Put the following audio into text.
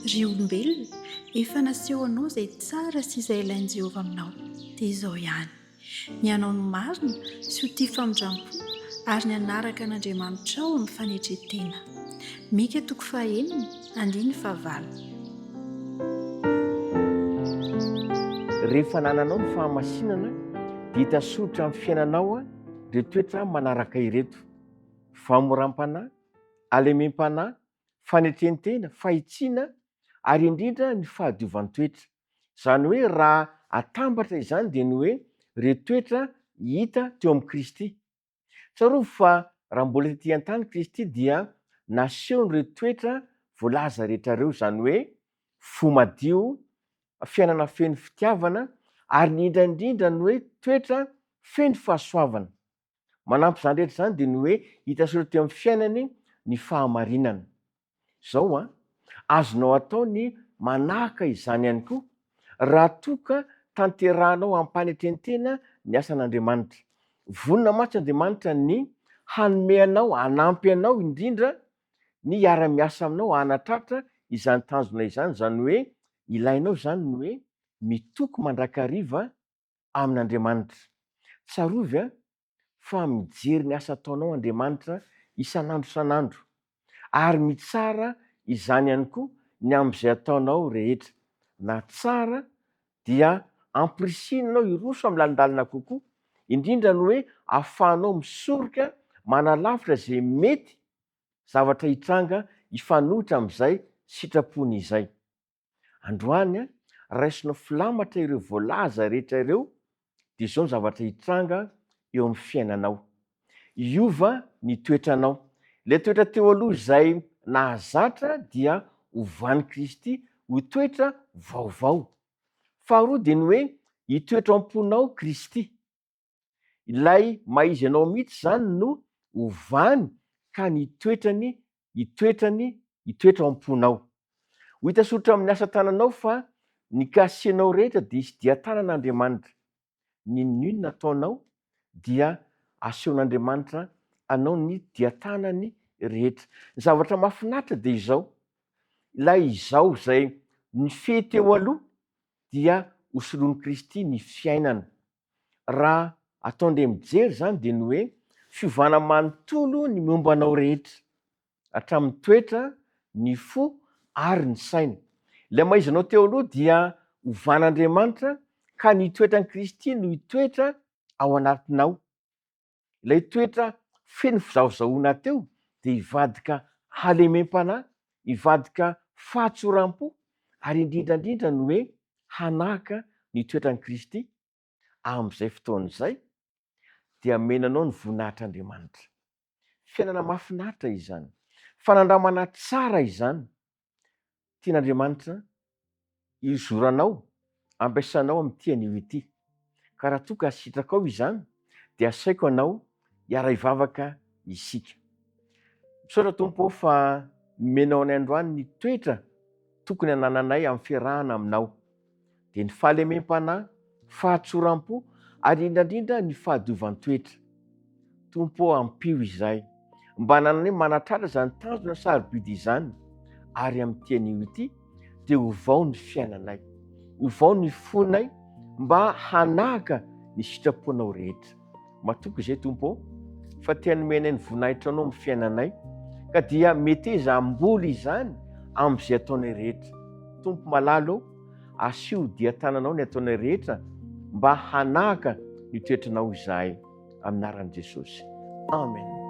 Ry olombelona, efa naseho anao izay tsara sy izay ilain'i Jehovah aminao, dia izao ihany, ny hanao ny marina sy ho tia famindram-po ary ny hanaraka an'Andriamanitrao amin'ny fanetren-tena. Mika toko fahenina, andininy fahavalo. Rehefa anananao ny fahamasinana dia hita soritra amin'ny fiainanao ireo toetra manaraka ireto, fahamoram-panahy, halemem-panahy, fanetren-tena, fahitsiana ary indrindra ny fahadiovan-toetra. Izany hoe raha atambatra izany dia ny hoe ireo toetra hita teo amin'i Kristy. Tsarovy fa raha mbola tety an-tany Kristy dia nasehony ireo toetra voalaza rehetra ireo, izany hoe fo madio, fiainana feno fitiavana ary indrindra indrindra ny hoe toetra feno fahasoavana. Manampy izany rehetra izany dia ny hoe hita soritra teo amin'ny fiainany ny fahamarinana. Izao an, azonao atao ny manahaka izany ihany koa raha toa ka tanterahanao am-panetren-tena ny asan'Andriamanitra. Vonona mantsy Andriamanitra ny hanome anao, hanampy anao indrindra ny hiara-miasa aminao hanatratra izany tanjona izany, izany hoe ilainao izany ny hoe mitoky mandrakariva amin'Andriamanitra. Tsarovy an, fa mijery ny asa ataonao Andriamanitra isan'andro isan'andro, ary mitsara izany ihany koa ny amin'izay ataonao rehetra. Na tsara dia ampirisihina ianao hiroso amin'ny lalindalina kokoa, indrindra ny hoe ahafahanao misoroka manalavitra izay mety zavatra hitranga hifanohitra amin'izay sitrapony izay. Androany, raisinao filamatra ireo voalaza rehetra ireo dia izao ny zavatra hitranga eo amin'ny fiainanao. Hiova ny toetranao. Ilay toetra teo aloha izay nahazatra dia hovan'i Kristy ho toetra vaovao. Faharoa dia ny hoe hitoetra ao am-ponao Kristy. Ilay maha izy anao mihitsy izany no ovany ka ny toetrany hitoetrany hitoetra ao am-ponao. Ho hita soritra amin'ny asa tananao fa ny kasianao rehetra dia hisy dian-tanana Andriamanitra. N'inon'inona ataonao dia asehon'Andriamanitra anao ny dian-tanany rehetra. Ny zavatra mahafinaritra dia izao, ilay izaho izay nifehy teo aloha dia hosoloan'i Kristy ny fiainana. Raha atao indray mijery izany dia ny hoe fiovana manontolo ny momba anao rehetra, hatramin'ny toetra, ny fo ary ny saina. Ilay maha izy anao teo aloha dia ovan'Andriamanitra ka ny toetran'i Kristy no hitoetra ao anatinao. Ilay toetra feno fizahozahoana teo dia hivadika halemem-panahy, hivadika fahatsoram-po ary indrindra indrindra ny hoe hanahaka ny toetran'i Kristy amin'izay fotoana izay dia hamena anao ny voninahitr'Andriamanitra. Fiainana mahafinaritra izany. Fanandramana tsara izany. Tian'Andriamanitra hizoranao, ampiasanao amin'ity anio ity. Ka raha toa ka sitrakao izany dia asaiko anao hiara-hivavaka isika. Misaotra Tompo ô fa nomenao anay androany ny toetra tokony hanananay amin'ny fiarahana aminao. Dia ny fahalemem-panahy, fahatsoram-po ary indrindra indrindra ny fahadiovan-toetra. Tompo ô ampio izahay mba hanananay manatratra izany tanjona sarobidy izany ary amin'ity anio ity dia ovao ny fiainanay, ovao ny fonay mba hanahaka ny sitraponao rehetra. Matoky izay Tompo ô fa te hanome anay ny voninahitranao amin'ny fiainanay ka dia meteza hamboly izany amin'izay ataonay rehetra. Tompo malala ô, asio dian-tananao ny ataonay rehetra mba hanahaka ny toetranao izahay. Amin'ny anaran'i Jesosy. Amen.